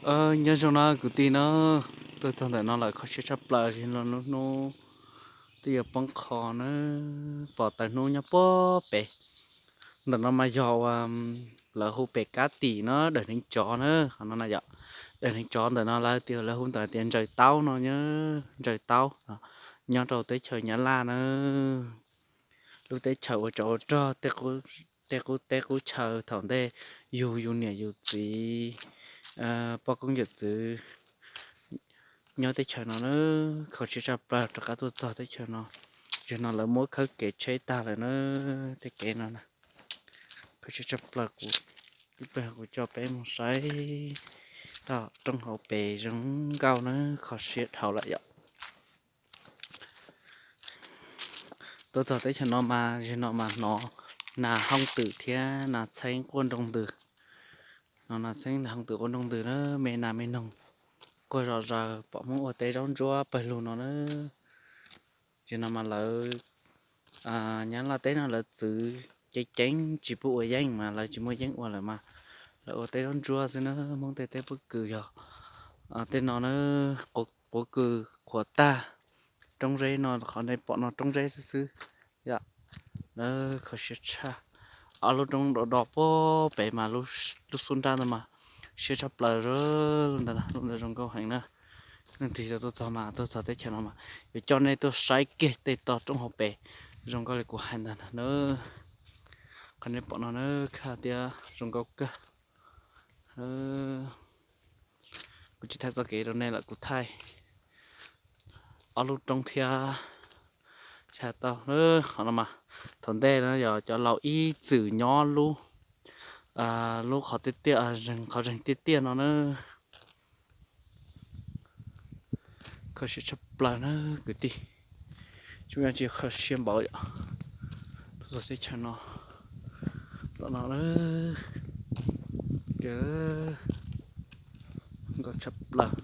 Nyob zoo no kwv tij na, tuaj txog ntawm no lawm kho siab tshaj plaws, lub hnub twb yuav poob qho na, pom taws hnub nyob puag pem. Ntawm no mas yog ua lawv hu pem Kab Tim no, Dawm Hneev Tsov na, qhov no na yom. Dawm Hneev Tsov ntawm no lawv tias, lawv hu ntawm tias Ntsaws Taub no, Ntsaws Taub, nyob rau teb chaws Nyab Laj na. Lub teb chaws ua tsov ua rog, tej qub teb qub chaw thaum ntej yug yus niam yus txiv, poj koob yawm txwv nyob teb chaws no na. Kho siab tshaj plaws rov qab tuaj txog teb chaws no. Zaum no lawv muab khawb kev tsheb tag lawm na, tej kev no na. Kho siab tshaj plaws, kuv, kuv coj peb mus saib toj roob hauv pes zoo nkauj na, kho siab dhau lawm yom. Tuaj txog teb chaws no mas, zaum no mas hnov nas hoob twm thiab nas txheeb quaj nroo ntws. No nas txheeb nas hoob twm quaj nroo ntws na, me nas me noog quaj zom zaws, pom Hmoob ua teb zaub ntsuab pawg lug no na. Zaum no mas lawv, Nyab Laj teb no lawv txwv ceev ceev tsis pub ua yeeb mas lawv tsis muaj yeeb ua lawm mas lawv ua teb zaub ntsuab xwb na. Hmoob tej teb pob kws yog tej no na, quav kws qhuav tag, roob zeb no qhov nej pom no roob zeb xwb xwb yom. Kho siab tshaj, ob lub roob do do puag pem mas lub xub nrab ntawd mas siab tshaj plaws, lub ntawd, lub ntawd zoo nkauj heev na. Leej twg tuaj txog mas tuaj txog teb chaws no mas yuav coj nej tuaj saib kiag tej toj roob hauv pes zoo nkauj li kuv hais ntawd na. Qhov nej pom no na, khaj tiab zoo nkauj kawg. Kuv tsis thaij txoj kev rau nej lawm, kuv thaij ob lub roob thiab tshaj tau. Qhov no mas thaum ntej no yog cov laus ib txwm nyob lub, lub qhov tiaj tiaj, qhov zeeg tiaj tiaj no na. Kho siab tshaj plaws na kwv tij, tsis muaj dab tsi kho siab npaum yom. Tuaj txog teb chaws no, los no na, nkauj tshaj plaws.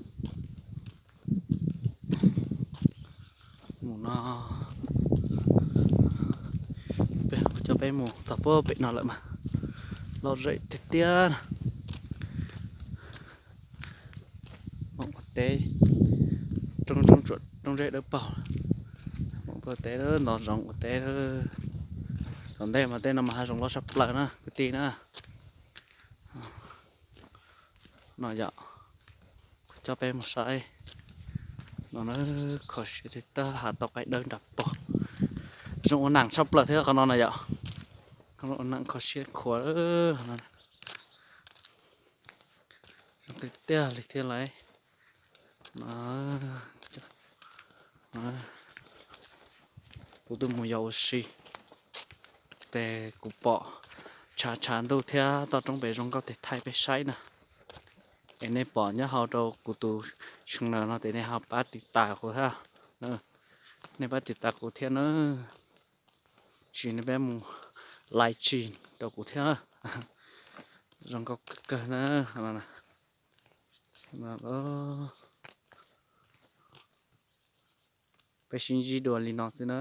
Mus no, peb coj peb mus txog puag pem no lawm mas, lom zem tiag tiag. Hmoob ua teb, roob, roob zeb dawb paug, Hmoob ua teb ntov zoov ua teb. Thaum ntej mas tej no mas hav zoov loj tshaj plaws na kwv tij na. No yom, coj peb mus saib no na, kho siab tiag tiag, hav tau qaib dawb nram pog. Zoo ua neej tshaj plaws thiab qhov no na yom. Ua neej kho siab khuav. Zoo tiag tiag li thiab lauj. Kuv twb mus yos ua si, ces kuv pom tshav tshav ntuj thiab toj roob pem zoo nkauj ces thaij peb saib na. Es nej pom nyob hauv rau kuv tus channel no ces nej ho pab tiv tas kuv thiab. Nej pab tiv tas kuv thiab na. Tsis nej peb mus like tsis rau kuv thiab. Zoo nkauj kawg na. Peb sib ntsib dua li no xwb na.